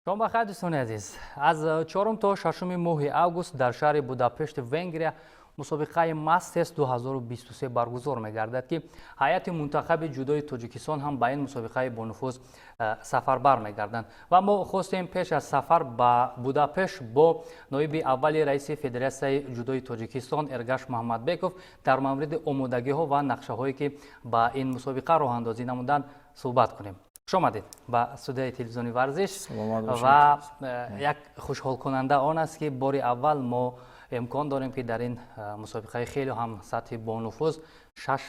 Шом бахайр, дӯстони азиз. Аз чорум то шашуми моҳи август дар шаҳри Будапешти Венгрия мусобиқаи Мастерс 2023 баргузор мегардад, ки ҳайати мунтахаби ҷудои Тоҷикистон ҳам ба ин мусобиқаи бонуфуз сафарбар мегарданд. Ва мо хостем пеш аз сафар ба Будапешт бо ноиби аввали раиси Федератсияи ҷудои Тоҷикистон Эргаш Муҳаммадбеков дар мавриди омодагиҳо ва нақшаҳое, ки ба ин мусобиқа роҳандозӣ намуданд, суҳбат кунем. Хуш омадед ба студияи телевизиони «Варзиш». Ва як хушҳолкунанда он аст, ки бори аввал мо имкон дорем, ки дар ин мусобиқаи хеле ҳам сатҳи бонуфуз шаш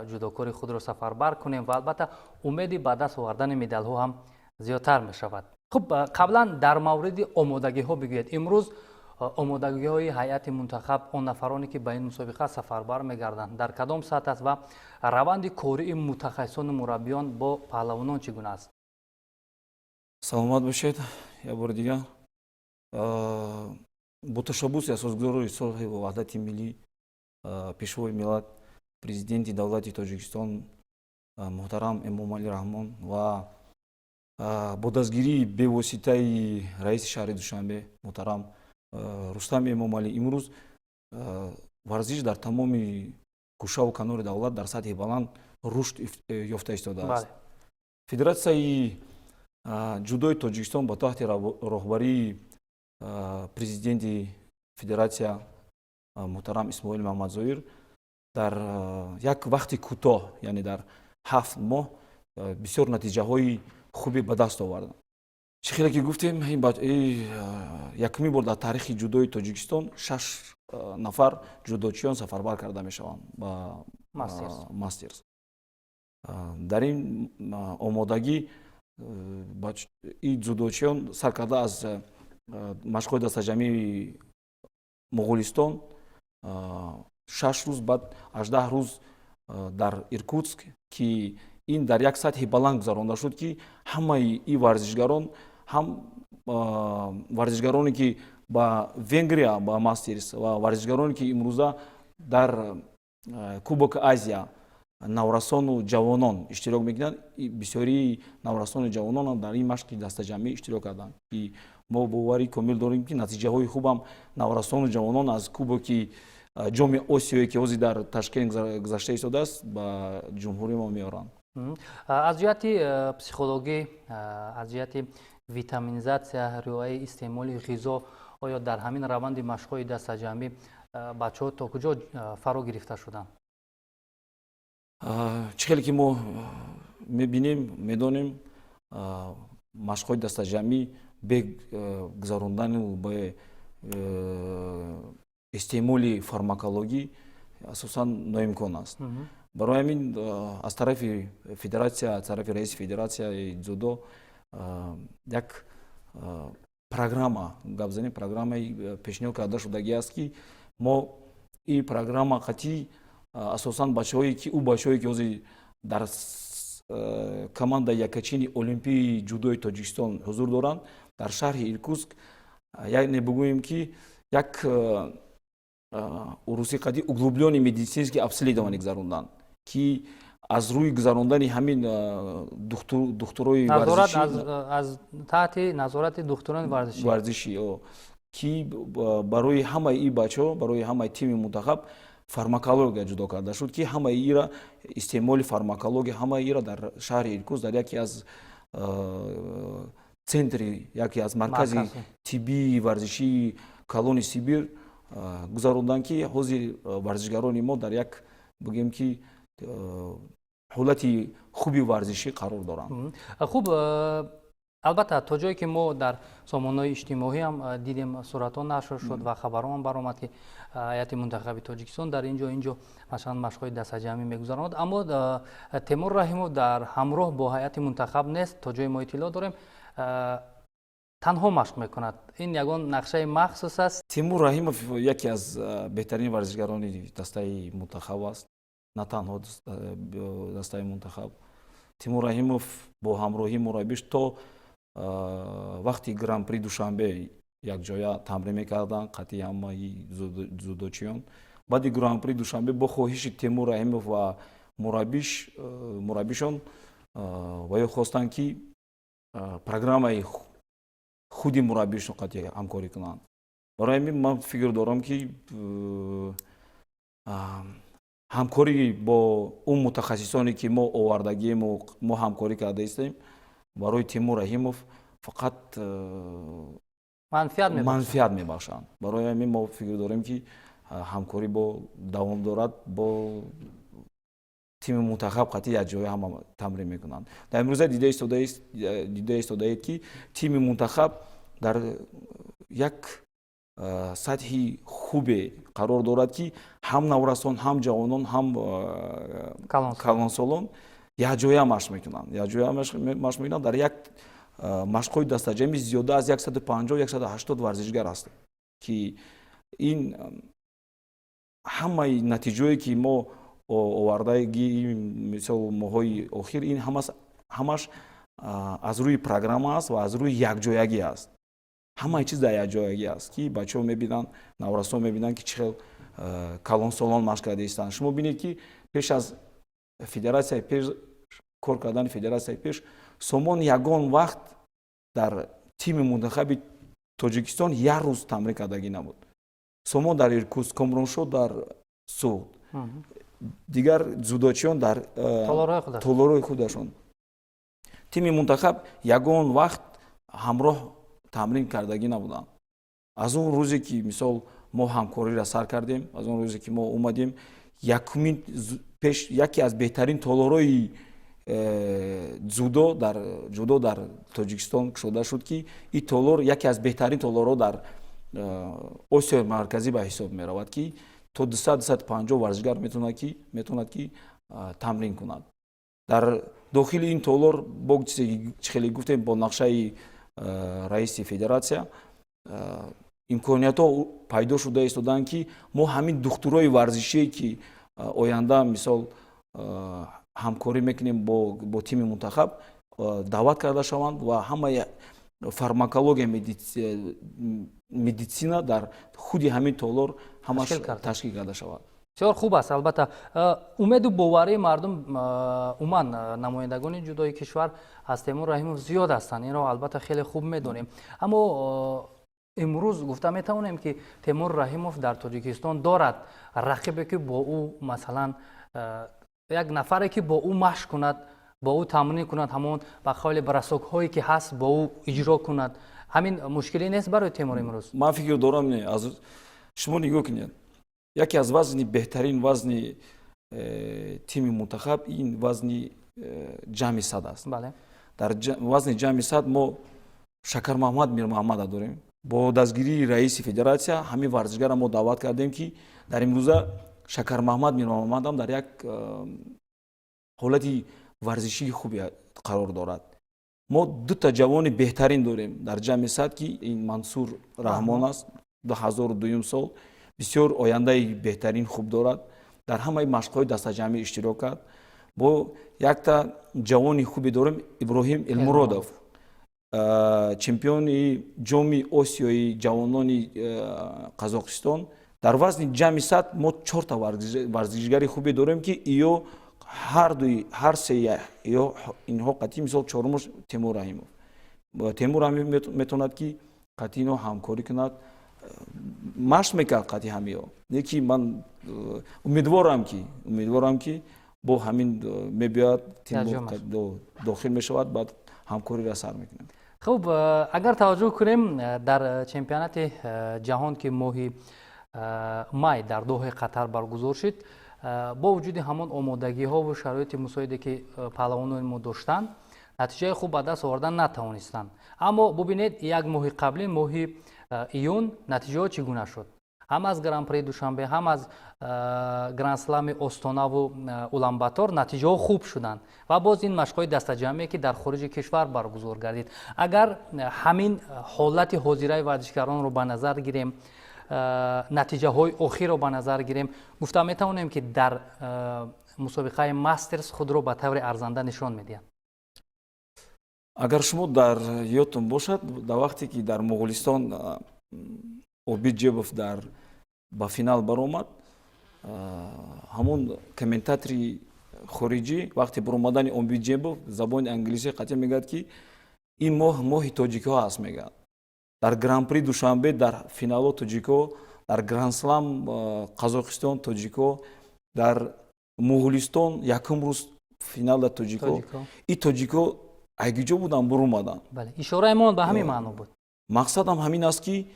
ҷудокори худро сафарбар кунем ва албатта умеди ба даст овардани медалҳо ҳам зиёдтар мешавад. Хуб, қаблан дар мавриди омодагиҳо бигӯед. Имрӯз омодагиҳои ҳайати мунтахаб, он нафароне, ки ба ин мусобиқа сафарбар мегарданд, дар кадом сатҳ аст ва раванди кории мутахассисону мураббиён бо паҳлавонон чӣ гуна аст? Саломат бошед як бори дигар. Бо ташаббуси асосгузори сулҳи ваҳдати миллӣ, Пешвои миллат, Президенти давлати Тоҷикистон муҳтарам Эмомалӣ Раҳмон ва бо дастгирии бевоситаи раиси шаҳри Душанбе муҳтарам Рустам Эмомалӣ имрӯз варзиш дар тамоми гӯшаву канори давлат дар сатҳи баланд рушд ёфта истодааст. Федератсияи ҷудои Тоҷикистон ба таҳти роҳбарии президенти федератсия муҳтарам Исмоил Маҳмадзоир дар як вақти кӯтоҳ, яъне дар 7 моҳ, бисёр натиҷаҳои хубе ба даст оварданд. Чӣ хеле ки гуфтем, якумин бор дар таърихи ҷудои Тоҷикистон шаш нафар ҷудочиён сафарбар карда мешаванд ба Мастерс. Дар ин омодагӣ ин ҷудочиён сар карда аз машқҳои дастаҷамъии Моғулистон 6 рӯз, баъд 18 рӯз дар Иркутск, ки ин дар як сатҳи баланд гузаронда шуд, ки ҳамаи ин варзишгарон, ҳам варзишгароне, ки ба Венгрия, ба Мастерс, ва варзишгароне, ки имрӯза дар Кубок Азия наврасону ҷавонон иштирок мекунанд, бисёрии наврасону ҷавонон дар ин машқи дастаҷамъӣ иштирок карданд, ки мо боварӣ комил дорем, ки натиҷаҳои хубам наврасону ҷавонон аз Кубоки Ҷоми Осиёе, ки ҳозир дар Ташкент гузашта истодааст, ба ҷумҳурии мо меоранд. Аз ҷиҳати психологӣ, аз ҷиҳати витаминизатсия, риояи истеъмоли ғизо, оё дар ҳамин раванди машқҳои дастаҷамъӣ бачаҳо то куҷо фаро гирифта шуданд? Чӣ хеле ки мо мебинем, медонем, машқҳои дастаҷамъӣ бе гузарондану бе истеъмоли фармакологӣ асосан ноимкон аст. Барои ҳамин аз тарафи федератсия, аз тарафи раиси федератсияи ҷудо як программа, гап занем, программаи пешниҳод карда шудагӣ аст, ки мо ин программа қатъӣ асосан бачаҳое ки ӯ бачаҳое ки ҳозир дар командаи якачини олимпии ҷудои Тоҷикистон ҳузур доранд, дар шаҳри Иркутск, яъне бигӯем, ки як урусӣ қади углублённый медицинский обследование гузаронданд, ки аз рӯи гузарондани ҳамин духтурои аз таҳти назорати духтурони варзишӣ. Варзишӣ, ки барои ҳамаи ин бачаҳо, барои ҳамаи тими мунтахаб фармакология ҷудо карда шуд, ки ҳамаи ира истеъмоли фармакология, ҳамаи ира дар шаҳри Иркутск, дар яке аз центри, яке аз маркази тиббии варзишии калони Сибир гузаронданд, ки ҳозир варзишгарони мо дар як, бигӯем, ки ҳолати хуби варзишӣ қарор доранд. Хуб, албатта, то ҷое ки мо дар сомонаҳои иҷтимоӣ ҳам дидем, суратҳо нашр шуд ва хабарҳо баромад, ки ҳайати мунтахаби Тоҷикистон дар инҷо масалан машқҳои дастаҷамъӣ мегузаронад, аммо Темур Раҳимов дар ҳамроҳ бо ҳайати мунтахаб нест. То ҷое мо иттилоъ дорем, танҳо машқ мекунад. Ин ягон нақшаи махсус аст? Тимур Раҳимов яке аз беҳтарин варзишгарони дастаи мунтахаб аст. На танҳо дастаи мунтахаб, Тимур Раҳимов бо ҳамроҳии мураббиш то вақти Гран-при Душанбе якҷоя тамрин мекарданд қатъи ҳамаи ҷудочиён. Баъди Гран-при Душанбе бо хоҳиши Темур Раҳимов ва мураббишон ва ё хостанд, ки программаи Худи мураббишон қатъи ҳамкорӣ кунанд. Барои ҳамин ман фикр дорам, ки ҳамкорӣ бо он мутахассисоне, ки мо овардагиему мо ҳамкорӣ карда истем, барои Тимур Раҳимов фақат манфиат мебахшанд. Барои ҳамин мо фикр дорем, ки ҳамкорӣ бо давом дорад, бо тими мунтахаб қатъи якҷоя ҳама тамрин мекунанд. Дар имрӯза дида истодаед, ки тими мунтахаб дар як сатҳи хубе қарор дорад, ки ҳам наврасон, ҳам ҷавонон, ҳам калонсолон якҷоя машқ мекунанд, якҷоя машқ мекунанд. Дар як машқҳои дастаҷамӣ зиёда аз 150, 180 варзишгар ҳастанд, ки ин ҳамаи натиҷое, ки мо овардаги, мисол, моҳҳои охир, ин ҳамаш аз рӯи программа аст ва аз рӯи якҷоягӣ аст. Ҳамаи чиз дар якҷоягӣ аст, ки бачаҳо мебинанд, наврасон мебинанд, ки чӣ хел калонсолон машқ карда истанд. Шумо бинед, ки пеш аз федератсияи пеш, кор кардани федератсияи пеш, Сомон ягон вақт дар тими мунтахаби Тоҷикистон як рӯз тамрин кардагӣ набуд. Сомон дар Иркутск, Комроншо дар Суғд, дигар дзюдочиён дар толорҳои худашон. Тими мунтахаб ягон вақт ҳамроҳ тамрин кардагӣ набуданд. Аз он рӯзе, ки, мисол, мо ҳамкориро сар кардем, аз он рӯзе, ки мо омадем, якумин пеш яке аз беҳтарин толорҳои дзюдо дар Тоҷикистон кушода шуд, ки ин толор яке аз беҳтарин толорҳо дар Осиёи Марказӣ ба ҳисоб меравад, ки то 200, 250 варзишгар метавонад, ки тамрин кунад. Дар дохили ин толор, бо чизе, чӣ хеле гуфтем, бо нақшаи раиси федератсия имкониятҳо пайдо шуда истодаанд, ки мо ҳамин духтурои варзишие, ки оянда, мисол, ҳамкорӣ мекунем бо тими мунтахаб, даъват карда шаванд ва ҳамаи фармакология, медицина дар худи ҳамин толор ҳамаш ташкил карда шавад. Бисёр хуб аст. Албатта, умеду боварии мардум, умуман намояндагони ҷудои кишвар аз Темур Раҳимов зиёд ҳастанд. Инро, албатта, хеле хуб медонем. Аммо имрӯз гуфта метавонем, ки Темур Раҳимов дар Тоҷикистон дорад рақибе, ки бо ӯ, масалан, як нафаре, ки бо ӯ машқ кунад, бо ӯ тамрин кунад, ҳамон ба қавли бросокҳое, ки ҳаст, бо ӯ иҷро кунад? Ҳамин мушкиле нест барои Темур имрӯз? Ман фикр дорам, не. Аз шумо нигоҳ кунед, яке аз вазни беҳтарин вазни тими мунтахаб ин вазни ҷамъи 100 аст. Дар вазни ҷамъи 100 мо Шакармаҳмад Мирмаҳмада дорем. Бо дастгирии раиси федератсия ҳамин варзишгарро мо даъват кардем, ки дар имрӯза Шакармаҳмад Мирмаҳмадам дар як ҳолати варзишии хубе қарор дорад. Мо дута ҷавони беҳтарин дорем дар ҷамъи 100, ки ин Мансур Раҳмон аст, 2002 сол, бисёр ояндаи беҳтарин хуб дорад, дар ҳамаи машқҳои дастаҷамъӣ иштирок кард. Бо якта ҷавони хубе дорем, Иброҳим Элмуродов, чемпиони Ҷоми Осиёи ҷавонони Қазоқистон. Дар вазни ҷамъи 100 мо чорта варзишгари хубе дорем, ки иё ҳардуи, ҳар сеи ё инҳо қатъи, мисол, чорумош Темур Раҳимов. Темур Раҳимов метавонад, ки қатъи инҳо ҳамкорӣ кунад, машқ мекард қатъи ҳамиё. Не ки ман умедворам, ки бо ҳамин мебиёяд, дохил мешавад, баъд ҳамкориро сар мекунем. Хуб, агар таваҷҷӯҳ кунем, дар чемпионати ҷаҳон, ки моҳи май дар Доҳаи Қатар баргузор шуд, бо вуҷуди ҳамон омодагиҳову шароити мусоиде, ки паҳлавонони мо доштанд, натиҷаи хуб ба даст овардан натавонистанд. Аммо бубинед, як моҳи қаблӣ, моҳи июн, натиҷаҳо чӣ гуна шуд: ҳам аз Гран-при Душанбе, ҳам аз Гранд-слами Остонаву Уланбатор натиҷаҳо хуб шуданд. Ва боз ин машқҳои дастаҷамъие, ки дар хориҷи кишвар баргузор гардид. Агар ҳамин ҳолати ҳозираи варзишгаронро ба назар гирем, натиҷаҳои охирро ба назар гирем, гуфта метавонем, ки дар мусобиқаи Мастерс худро ба таври арзанда нишон медиҳанд? Агар шумо дар ёдтон бошад, дар вақте ки дар Моғулистон Обид Ҷебов дар ба финал баромад, ҳамон комментатори хориҷӣ вақте баромадани Обид Ҷебов забони англисӣ қатъӣ мегӯяд, ки ин моҳ моҳи тоҷикҳо аст, мегӯяд. Дар Гран-при Душанбе дар финалҳо тоҷико, дар Гранд-слам Қазоқистон тоҷико, дар Муғулистон якум рӯз финалда тоҷико. И тоҷико айгиҷо буданд, бурумаданд. Ишораи мо ба ҳамин маъно буд. Мақсадам ҳамин аст, ки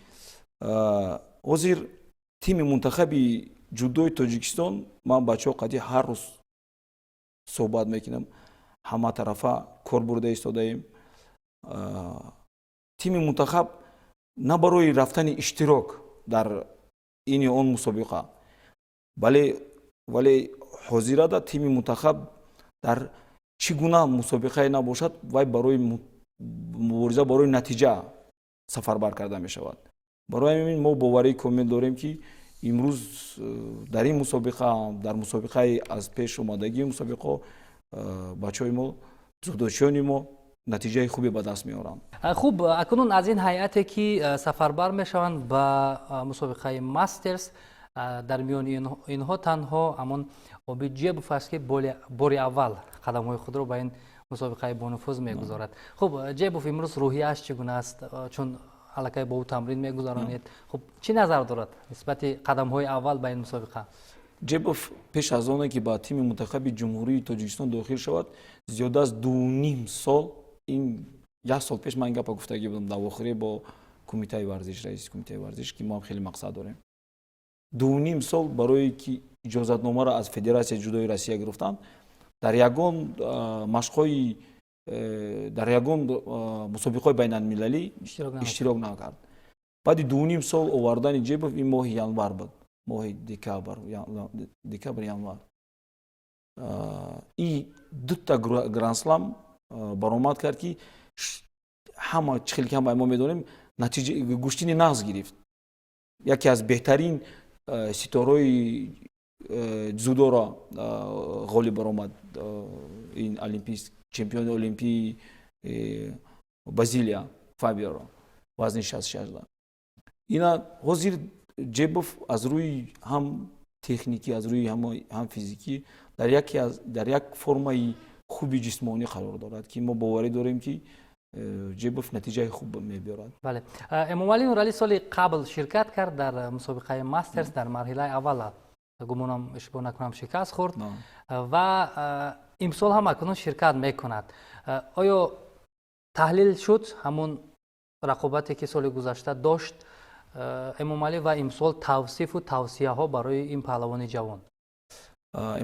ҳозир тими мунтахаби ҷудои Тоҷикистон, ман бачаҳо қади ҳар рӯз суҳбат мекунам, ҳаматарафа кор бурда истодаем. Тими мунтахаб на барои рафтани иштирок дар ин ё он мусобиқа, бале, вале ҳозирада тими мунтахаб дар чӣ гуна мусобиқае набошад, вай барои мубориза барои натиҷа сафарбар карда мешавад. Барои ҳамин мо боварии комил дорем, ки имрӯз дар ин мусобиқа, дар мусобиқаи аз пеш омадагии мусобиқаҳо бачаҳои мо, ҷудочиёни мо натиҷаи хубе ба даст меоранд. Хуб, акнун аз ин ҳайате, ки сафарбар мешаванд ба мусобиқаи Мастерс, дар миёни инҳо танҳо ҳамон Обид Ҷебов аст, ки бори аввал қадамҳои худро ба ин мусобиқаи бонуфуз мегузорад. Хуб, Ҷебов имрӯз рӯҳияаш чӣ гуна аст, чун аллакай бо ӯ тамрин мегузаронед? Хуб, чӣ назар дорад нисбати қадамҳои аввал ба ин мусобиқа? Ҷебов пеш аз оне ки ба тими мунтахаби Ҷумҳурии Тоҷикистон дохил шавад, зиёда аз 2,5 сол, ин як сол пеш ман ин гапа гуфтагӣ будам дар вохӯрӣ бо кумитаи варзиш, раиси кумитаи варзиш, ки мо ҳам хеле мақсад дорем. 2,5 сол барое ки иҷозатномаро аз Федератсияи ҷудои Россия гирифтанд, дар ягон машқҳои дар ягон мусобиқаҳои байналмилалӣ иштирок накард. Баъди 2,5 сол овардани Ҷебов, ин моҳи январ буд, моҳи декабр, декабр, январ, и дута гранд-слам баромад кард, ки ҳама чӣ хеле ки ҳама мо медонем, натиҷа гӯштини нағз гирифт. Яке аз беҳтарин ситораҳои дзюдоро ғолиб баромад, ин олимпийс чемпиони олимпии Бразилия Фабиоро вазни 66. Ина ҳозир Ҷебов аз рӯи ҳам техникӣ, аз рӯи ҳам физикӣ дар як формаи хуби ҷисмонӣ қарор дорад, ки мо боварӣ дорем, ки Ҷебов натиҷаи хуб мебиёрад. Бале, Эмомалӣ Нуралӣ соли қабл ширкат кард дар мусобиқаи Мастерс, дар марҳилаи аввала, гумонам, иштибоҳ накунам, шикаст хӯрд ва имсол ҳам акнун ширкат мекунад. Оё таҳлил шуд ҳамун рақобате, ки соли гузашта дошт Эмомалӣ, ва имсол тавсифу тавсияҳо барои ин паҳлавони ҷавон?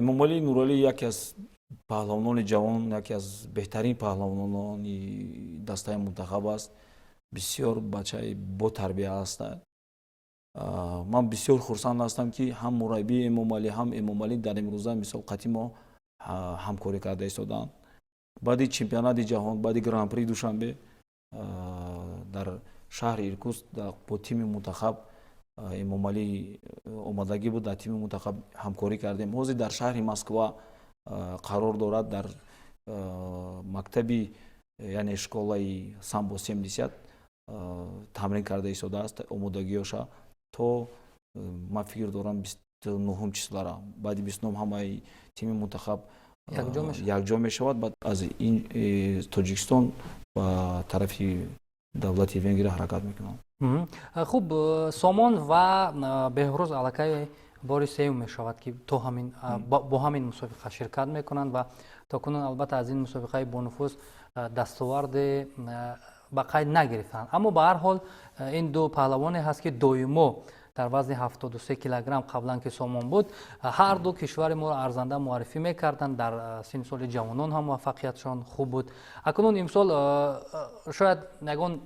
Эмомалӣ Нуралӣ яке аз паҳлавонони ҷавон, яке аз беҳтарин паҳлавонони дастаи мунтахаб аст. Бисёр бачаи ботарбия аст. Ман бисёр хурсанд ҳастам, ки ҳам мураббии Эмомалӣ, ҳам Эмомалӣ дар имрӯза мисол қати мо ҳамкорӣ карда истодаанд. Баъди чемпионати ҷаҳон, баъди Гран-при Душанбе дар шаҳри Иркутск бо тими мунтахаб Эмомалӣ омадагӣ буд, дар тими мунтахаб ҳамкорӣ кардем. Ҳозир дар шаҳри Москва қарор дорад, дар мактаби, яъне школаи самбо 70 тамрин карда истодааст. Омодагиёша то, ман фикр дорам, 29-ум числара, баъди 29-ум ҳамаи тими мунтахаб якҷо мешавад. Баъд аз ин Тоҷикистон ба тарафи давлати Венгрия ҳаракат мекунанд. Хуб, Сомон ва Беҳрӯз аллакай бори сеюм мешавад, ки то ҳамин бо ҳамин мусобиқа ширкат мекунанд ва то кунун, албатта, аз ин мусобиқаи бонуфуз дастоварде ба қайд нагирифтанд. Аммо ба ҳар ҳол ин ду паҳлавоне ҳаст, ки доимо дар вазни 73 килограмм, қаблан ки Сомон буд, ҳар ду кишвари моро арзанда муаррифӣ мекарданд. Дар синни соли ҷавонон ҳам муваффақиятшон хуб буд. Акнун имсол шояд ягон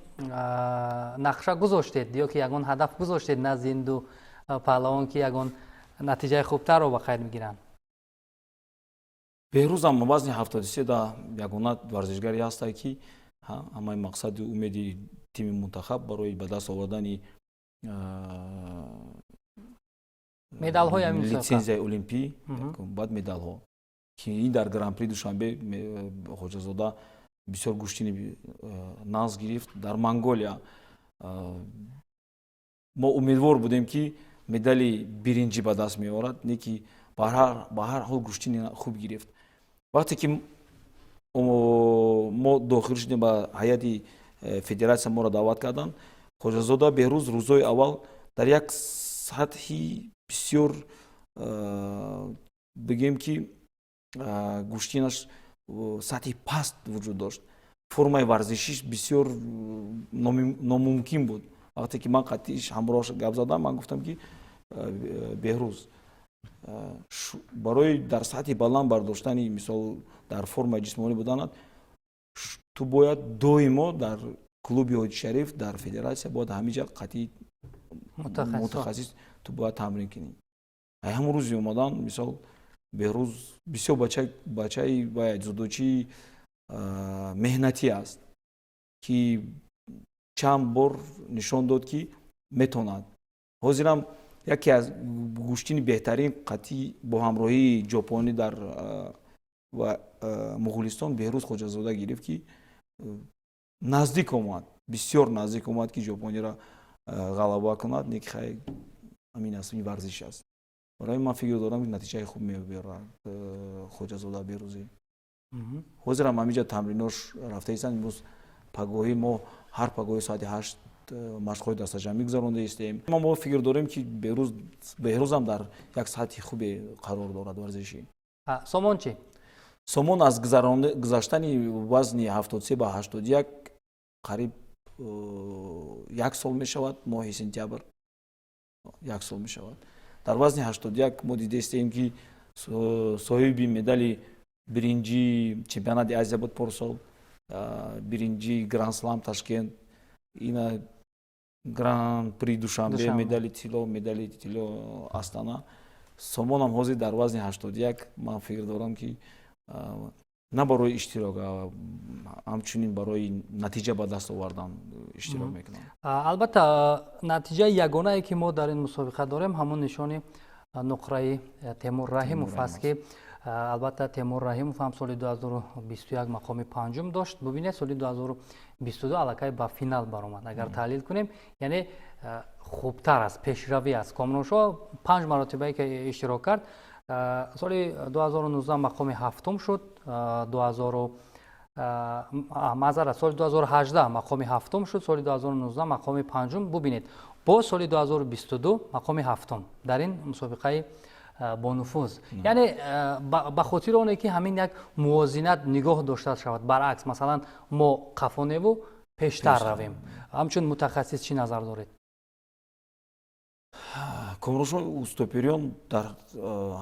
нақша гузоштед ё ки ягон ҳадаф гузоштед назди ин ду паҳлавон, ки ягон натиҷаи хубтарро ба қайд мегиранд? Беҳрӯзам вазни 73 да ягона варзишгаре ҳастае, ки ҳамаи мақсаду умеди тими мунтахаб барои ба даст овардани медалҳои литсензияи олимпӣ, баъд медалҳо, ки ин дар Гран-при Душанбе Хоҷазода бисёр гӯштини нағз гирифт. Дар Монголия мо умедвор будем, ки медали биринҷӣ ба даст меорад, не ки ба ҳар ҳол гӯштини хуб гирифт. Вақте ки мо дохил шудем ба ҳайати федератсия, моро даъват карданд. Хоҷазода Беҳрӯз рӯзҳои аввал дар як сатҳи бисёр, бигем ки, гӯштинаш сатҳи паст вуҷуд дошт, формаи варзишиш бисёр номумкин буд. Вақте ки ман қатъиш ҳамроҳ гап задам, ман гуфтам ки Беҳрӯз, барои дар сатҳи баланд бардоштани, мисол, дар формаи ҷисмонӣ буданат, ту бояд доимо дар клуби Ҳоҷи Шариф, дар федератсия бояд ҳамиҷа қатъи мутахассис ту бояд тамрин кунӣ. Ай ҳамон рӯзи омадан, мисол, Беҳрӯз бисёр бачаи дзюдочии меҳнатӣ аст, ки чанд бор нишон дод, ки метавонад. Ҳозирам яке аз гӯштини беҳтарин қатъӣ бо ҳамроҳии ҷопонӣ дар Муғулистон Беҳрӯз Хоҷазода гирифт, ки наздик омад, бисёр наздик омад, ки ҷопониро ғалаба кунад. Не ки хай, ҳамин аст, ин варзиш аст. Барои ман фикр дорам, ки натиҷаи хуб мебиёрад Хоҷазода Беҳрӯзӣ. Ҳозирам ҳаминҷа тамринош рафта истанд. Имрӯз пагоҳӣ мо ҳар пагоҳи соати 8 машқҳои дастаҷамъӣ гузаронда истем. Мо фикр дорем, ки Беҳрӯзам дар як сатҳи хубе қарор дорад варзишӣ. Сомон чӣ? Сомон аз гузаштани вазни 73 ба 81 қариб як сол мешавад, моҳи сентябр як сол мешавад. Дар вазни 81 мо дидаистем, ки соҳиби медали биринҷии чемпионати Азия буд порсол, биринҷии Гранд-слам Ташкент, ина Гран-при Душанбе, медали тилло, медали тилло Астана. Сомонам ҳозир дар вазни 81, ман фикр дорам, ки на барои иштирок, ҳамчунин барои натиҷа ба даст овардан иштирок мекунам. Албатта, натиҷаи ягонае, ки мо дар ин мусобиқа дорем, ҳамон нишони нуқраи Темур Раҳимов аст, ки албатта Темур Раҳимов ҳам соли 2021 мақоми панҷум дошт. Бубинед, соли 2022 аллакай ба финал баромад. Агар таҳлил кунем, яъне хубтар аст, пешравӣ аст. Комроншоҳ панҷ маротибае ки иштирок кард, соли 2019 мақоми ҳафтум шуд, 2000, маъзарат, соли 2018 мақоми ҳафтум шуд, соли 2019 мақоми панҷум. Бубинед, боз соли 2022 мақоми ҳафтум дар ин мусобиқаи бонуфуз. Яъне ба хотири оне ки ҳамин як мувозинат нигоҳ дошта шавад, баръакс, масалан, мо қафоневу пештар равем. Ҳамчун мутахассис чӣ назар доред? Комроншоҳ Устопириён дар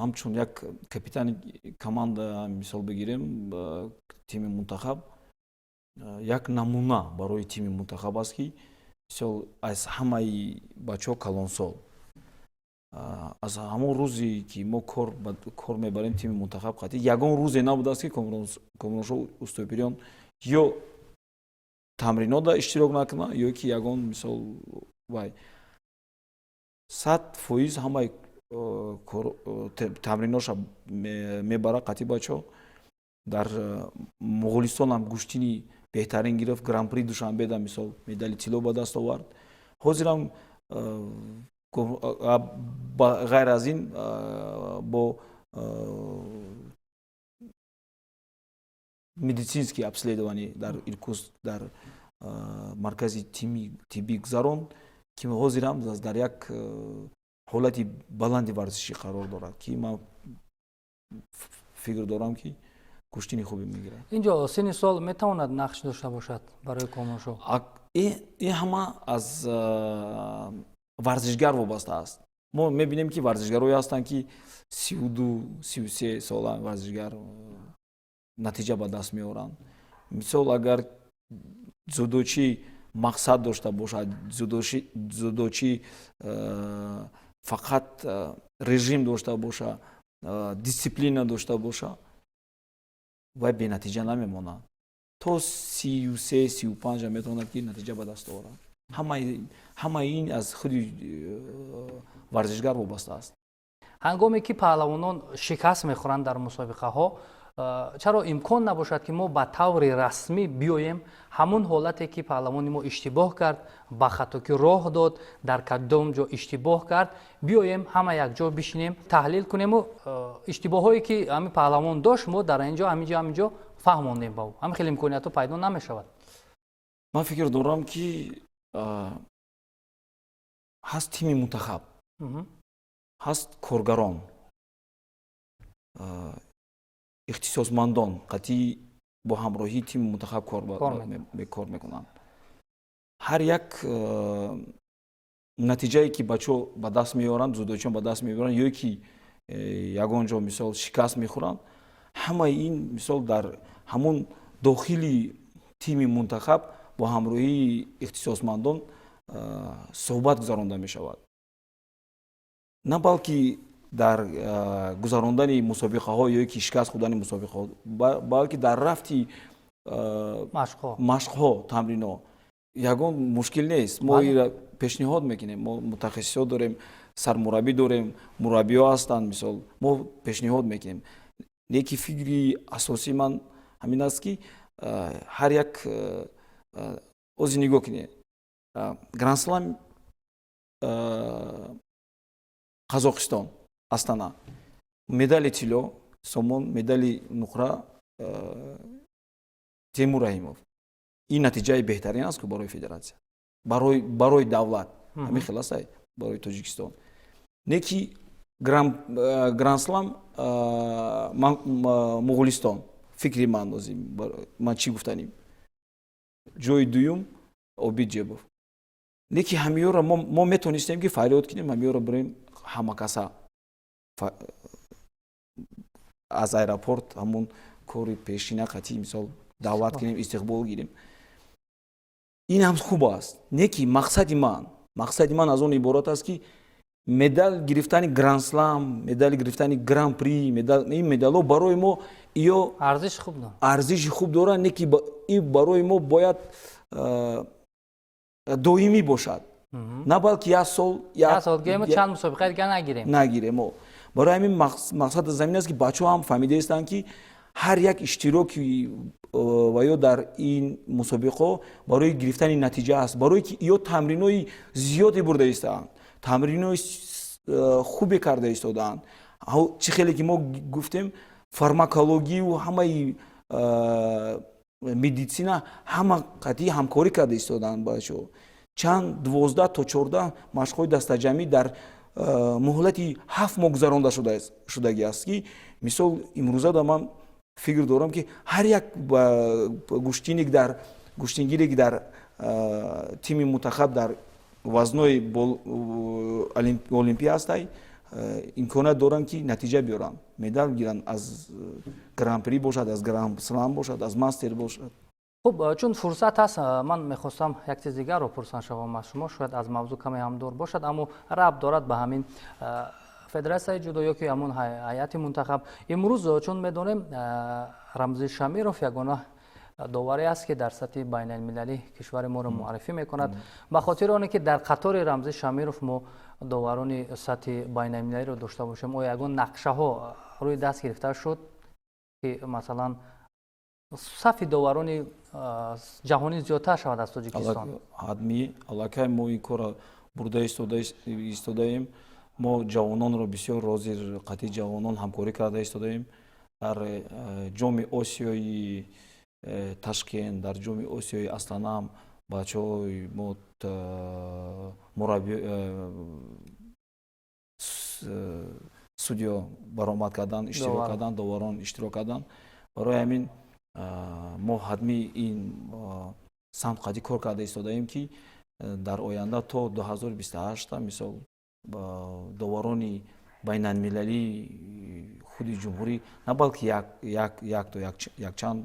ҳамчун як капитани команда, мисол бигирем, тими мунтахаб, як намуна барои тими мунтахаб аст, ки мисол аз ҳамаи бачаҳо калонсол. Аз ҳамон рӯзе ки мо кор мебарем тими мунтахаб қатъӣ, ягон рӯзе набудааст, ки Комроншоҳ Устопириён ё тамринода иштирок накунад, ё ки ягон, мисол, вай 100% ҳамаи тамриноша мебарад қатъи бачаҳо. Дар Муғулистонам гӯштини беҳтарин гирифт, Гран-при Душанбеда, мисол, медали тилло ба даст овард. Ҳозирам ғайр аз ин бо медицинский обследование дар Иркутск, дар маркази тиббӣ гузаронд, ки ҳозирам дар як ҳолати баланди варзишӣ қарор дорад, ки ман фикр дорам, ки гӯштини хубе мегирад. Инҷо синни сол метавонад нақш дошта бошад барои Комроншоҳ? Ин ҳама аз варзишгар вобаста аст. Мо мебинем, ки варзишгарое ҳастанд, ки 32, 33 сола варзишгар натиҷа ба даст меоранд. Мисол, агар дзюдочӣ мақсад дошта бошад, дзюдочӣ фақат режим дошта боша, дисциплина дошта боша, вай бенатиҷа намемонад. То 33, 35-а метавонад, ки натиҷа ба даст оварад. Ҳамаи ин аз худи варзишгар вобаста аст. Ҳангоме ки паҳлавонон шикаст мехӯранд дар мусобиқаҳо, чаро имкон набошад, ки мо ба таври расмӣ биёем, ҳамун ҳолате ки паҳлавони мо иштибоҳ кард, ба хатокӣ роҳ дод, дар кадом ҷо иштибоҳ кард, биёем, ҳама якҷо бишинем, таҳлил кунему иштибоҳҳое ки ҳамин паҳлавон дошт, мо дар инҷо, ҳаминҷо, ҳаминҷо фаҳмонем ба ӯ? Ҳамин хеле имкониятҳо пайдо намешавад? Ман фикр дорам, ки Ҳаст тими мунтахаб, ҳаст коргарон, ихтисосмандон қатъи бо ҳамроҳии тими мунтахаб кор мекунанд. Ҳар як натиҷае, ки бачаҳо ба даст меоранд, дзюдочиён ба даст меоранд ё ки ягон ҷо, мисол, шикаст мехӯранд, ҳамаи ин, мисол, дар ҳамон дохили тими мунтахаб бо ҳамроҳии ихтисосмандон суҳбат гузаронда мешавад. На балки дар гузарондани мусобиқаҳо ё ки шикаст хӯрдани мусобиқаҳо, балки дар рафти машқҳо, тамринҳо ягон мушкил нест. Мо ира пешниҳод мекунем. Мо мутахассисҳо дорем, сармураббӣ дорем, мураббиҳо ҳастанд. Мисол, мо пешниҳод мекунем. Леки фикри асосии ман ҳамин аст, ки ҳар як ози нигоҳ кунед, Гранд-слам Қазоқистон, Астана, медали тилло Сомон, медали нуқра Темур Раҳимов. Ин натиҷаи беҳтарин аст ку барои федератсия, барои давлат, ҳамин хел аст, барои Тоҷикистон. Не ки Гранд-слам Муғулистон, фикри ман, ман чӣ гуфтаним, ҷои дуюм Обид Ҷебов. Не ки ҳамиёро мо метонистем, ки фарёд кунем, ҳамиёро бирем, ҳамакаса аз аэропорт ҳамон кори пешина қатъи, мисол, даъват кунем, истиқбол гирем. Ин ҳам хуб аст. Не ки мақсади ман аз он иборат аст, ки медал гирифтани Гранд-слам, медали гирифтани Гран-при, ин медалҳо барои мо ё арзиши хуб доранд. Арзиши хуб доранд. Не ки ин барои мо бояд доимӣ бошад, на балки як сол. Чанд мусобиқа дига нагирем. Нагирем. Барои ҳамин мақсад аз замин аст, ки бачаҳо ҳам фаҳмида истанд, ки ҳар як иштироки ва ё дар ин мусобиқаҳо барои гирифтани натиҷа аст, барое ки ё тамринҳои зиёде бурда истаанд, тамринҳои хубе карда истодаанд. Чӣ хеле ки мо гуфтем, фармакологию ҳамаи медицина ҳама қатъи ҳамкорӣ карда истодаанд бачаҳо. Чанд, 12 то 14 машқҳои дастаҷамъӣ дар муҳлати 7 моҳ гузаронда шудагӣ аст, ки, мисол, имрӯза да ман фикр дорам, ки ҳар як гӯштиник дар гӯштингире, ки дар тими мунтахаб дар вазнои олимпия ҳастай, имконият доранд, ки натиҷа биёранд, медал гиранд, аз Гран-при бошад, аз Гранд-слам бошад, аз мастер бошад. Хуб, чун фурсат ҳаст, ман мехостам як чиз дигарро пурсан шавам аз шумо. Шояд аз мавзӯъ каме ҳам дур бошад, аммо рабт дорад ба ҳамин федератсияи ҷудо ё ки ҳамун ҳайати мунтахаб. Имрӯз, чун медонем, Рамзи Шамиров ягона доварӣ аст, ки дар сатҳи байналмилалӣ кишвари моро муаррифӣ мекунад. Ба хотири оне ки дар қатори Рамзи Шамиров мо доварони сатҳи байналмилалиро дошта бошем, оё ягон нақшаҳо рӯи даст гирифта шуд, ки, масалан, сафи доварони ҷаҳонӣ зиёдтар шавад аз Тоҷикистон? Ҳатмӣ, аллакай мо ин корро бурда истодаем. Мо ҷавононро бисёр ҳозир қатъи ҷавонон ҳамкорӣ карда истодаем. Дар Ҷоми Осиёи Ташкент, дар Ҷоми Осиёи Астанаам бачаҳои мо мурабби, судьё баромад карданд, иштирок карданд, доварон иштирок карданд. Барои ҳамин мо ҳатмӣ ин самт қатъӣ кор карда истодаем, ки дар оянда то 2028, мисол, доварони байналмилалии худи ҷумҳурӣ, на балки якто, якчанд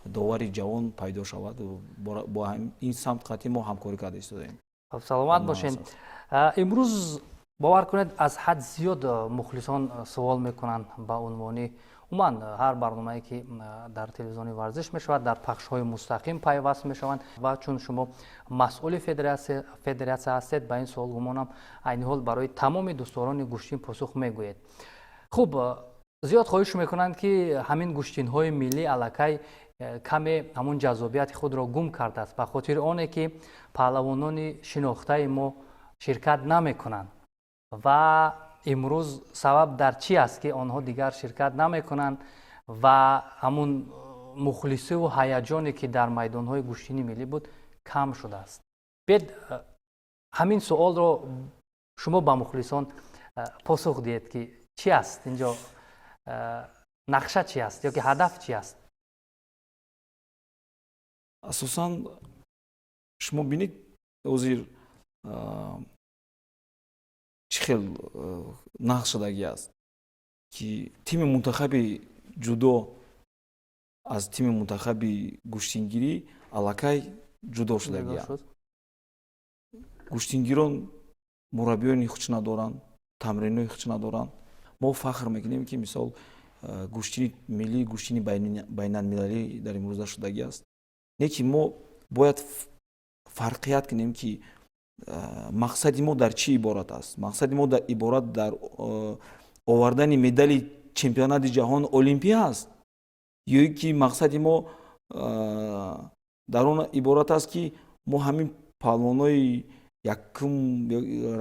довари ҷавон пайдо шавад. Бо ин самт қатъӣ мо ҳамкорӣ карда истодаем. Саломат бошед. Имрӯз, бовар кунед, аз ҳад зиёд мухлисон суол мекунанд ба унвони умуман ҳар барномае, ки дар телевизиони варзиш мешавад, дар пахшҳои мустақим пайваст мешаванд. Ва чун шумо масъули федератсия ҳастед, ба ин суол, гумонам, айни ҳол барои тамоми дӯстдорони гӯштин посух мегӯед. Хуб, зиёд хоҳиш мекунанд, ки ҳамин гӯштинҳои миллӣ аллакай каме ҳамун ҷаззобияти худро гум кардааст, ба хотири оне ки паҳлавонони шинохтаи мо ширкат намекунанд. Ва имрӯз сабаб дар чӣ аст, ки онҳо дигар ширкат намекунанд ва ҳамун мухлисиву ҳаяҷоне, ки дар майдонҳои гӯштини миллӣ буд, кам шудааст? Биед, Ҳамин суолро шумо ба мухлисон посух диҳед, ки чӣ аст инҷо нақша, чӣ аст ё ки ҳадаф чӣ аст? Асосан, шумо бинед, ҳозир чӣ хел нақш шудагӣ аст, ки тими мунтахаби ҷудо аз тими мунтахаби гӯштингирӣ аллакай ҷудо шудагианд. Гӯштингирон мураббиёни хуч надоранд, тамринҳои хуч надоранд. Мо фахр мекунем, ки мисол гӯштини миллӣ, гӯштини байналмилалӣ дар имрӯза шудагӣ аст. Не ки мо бояд фарқият кунем, ки мақсади мо дар чӣ иборат аст. Мақсади мо иборат дар овардани медали чемпионати ҷаҳон, олимпия аст, ё ки мақсади мо дар он иборат аст, ки мо ҳамин палвонои якум,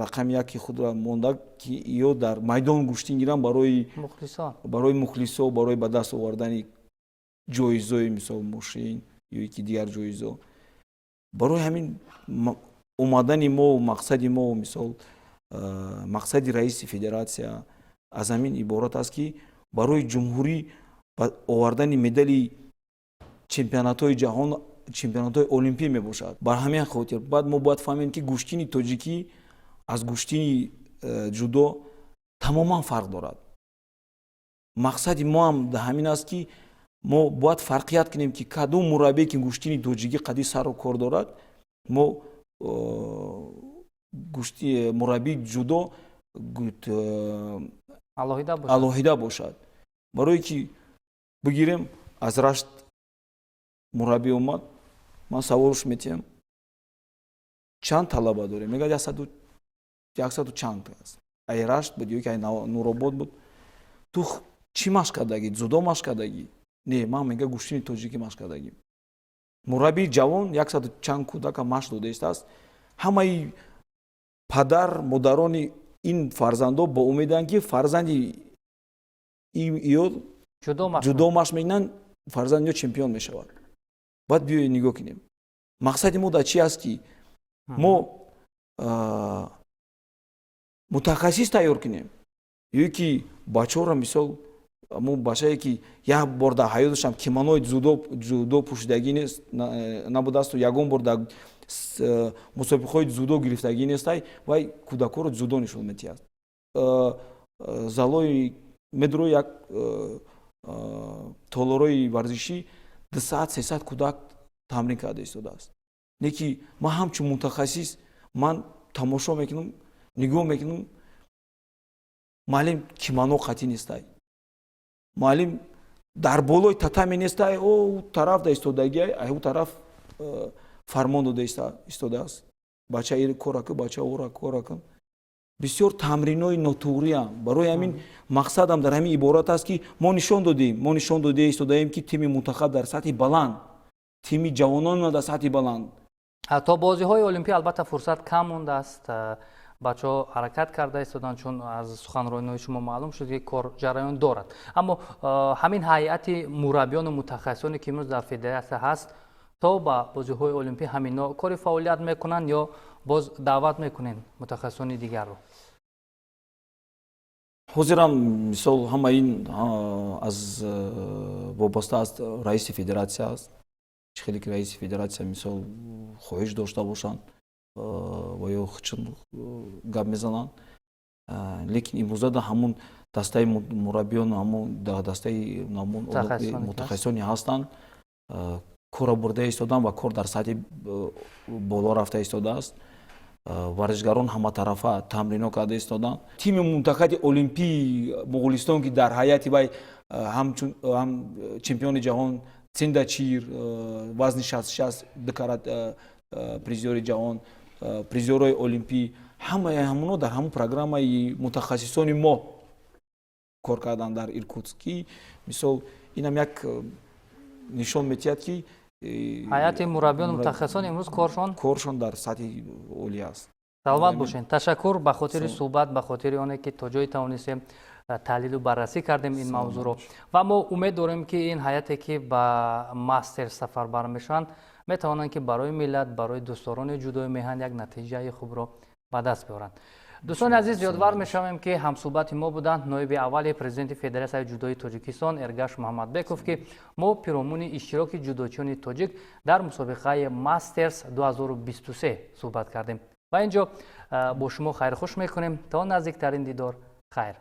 рақами яки худро монда, ки ё дар майдон гӯштин гиранд барои мухлисо, барои ба даст овардани ҷоизои, мисол, мошин ё ки дигар ҷоизо. Барои ҳамин омадани мо, мақсади мо, мисол, мақсади раиси федератсия аз ҳамин иборат аст, ки барои ҷумҳурӣ овардани медали чемпионатҳои ҷаҳон, чемпионатҳои олимпӣ мебошад. Бар ҳамин хотир баъд мо бояд фаҳмем, ки гӯштини тоҷикӣ аз гӯштини ҷудо тамоман фарқ дорад. Мақсади мо ҳам дар ҳамин аст, ки мо бояд фарқият кунем, ки кадом мураббие, ки гӯштини тоҷикӣ қади сару кор дорад, мо мураббии ҷудо алоҳида бошад. Барое ки бигирем, аз Рашт мураббӣ омад, ман саволш метиҳам: «Чанд талаба дорем?» Мегӯяд: 100, 100 чанд аст. Ай Рашт буд ё ки ай Нуробод буд. «Ту чӣ машқ кардагӣ? Дзюдо машқ кардагӣ?» «Не, ман, — мега, — гӯштини тоҷикӣ машқ кардагӣ». Мураббии ҷавон 100 чанд кӯдака машқ дода истааст. Ҳамаи падар модарони ин фарзандо бо умеданд, ки фарзанди ё ҷудо машқ мекунанд, фарзанди ё чемпион мешавад. Баъд биёед, нигоҳ кунем, мақсади мо дар чи аст, ки мо мутахассис тайёр кунем ё ки бачаҳоро, мисол, мо бачае, ки як бор дар ҳаёташам кимонои ҷудо пӯшидагӣ нест, набудасту ягон бор дар мусобиқаҳои дзюдо гирифтагӣ нестай, вай кӯдакҳоро дзюдо нишон медиҳад. Залои медро, як толорои варзишӣ, 200, 300 кӯдак тамрин карда истодааст. Не ки ман ҳамчун мутахассис ман тамошо мекунам, нигоҳ мекунам: муаллим кимоно қатӣ нестай, муаллим дар болои татами нестай, о тараф да истодагиай, ай тараф фармон дода истодааст: «Бача, ир кора кун, бача, ора кора кун». Бисёр тамринои нотуғриам. Барои ҳамин мақсадам дар ҳамин иборат аст, ки мо нишон додем, мо нишон дода истодаем, ки тими мунтахаб дар сатҳи баланд, тими ҷавонон дар сатҳи баланд. То бозиҳои олимпӣ албатта фурсат кам мондааст. Бачаҳо ҳаракат карда истоданд, чун аз суханрониҳои шумо маълум шуд, ки кор ҷараён дорад. Аммо ҳамин ҳайати мураббиёну мутахассисоне, ки имрӯз дар федератсия ҳаст, то ба бозиҳои олимпӣ ҳамино кори фаъолият мекунанд ё боз даъват мекунед мутахассисони дигарро? Ҳозирам, мисол, ҳама ин аз вобаста аз раиси федератсия аст. Чӣ хеле ки раиси федератсия, мисол, хоҳиш дошта бошанд ва ё чун гап мезананд. Лекин имрӯза да ҳамун дастаи мураббиён, ҳамун дастаи мутахассисоне ҳастанд, корро бурда истоданд ва кор дар сатҳи боло рафта истодааст. Варзишгарон ҳаматарафа тамрино карда истоданд. Тими мунтахаби олимпии Моғулистон, ки дар ҳайати вай ҳамчун ҳам чемпиони ҷаҳон Циндачир, вазни 66, ду карат призёри ҷаҳон, призёрои олимпӣ, ҳамаи ҳамуно дар ҳамун программаи мутахассисони мо кор карданд дар Иркутск. Ки, мисол, инам як нишон метиҳад, ки ҳайати мураббиёну мутахассисон имрӯз коршон коршон дар сатҳи олӣ аст. Саломат бошед. Ташаккур ба хотири суҳбат, ба хотири оне ки то ҷое тавонистем таҳлилу баррасӣ кардем ин мавзӯъро. Ва мо умед дорем, ки ин ҳайате, ки ба Мастерс сафарбар мешаванд, метавонанд, ки барои миллат, барои дӯстдорони ҷудои меҳан як натиҷаи хубро. Ба даст биёранд. Дӯстони азиз, ёдвар мешавем, ки ҳамсӯҳбати мо буданд ноиби аввали президенти Федератсияи ҷудои Тоҷикистон Эргаш Муҳаммадбеков, ки мо пиромуни иштироки ҷудочиёни тоҷик дар мусобиқаи Мастерс 2023 суҳбат кардем. Ва ин ҷо бо шумо хайрхуш мекунем. То наздиктарин дидор, хайр.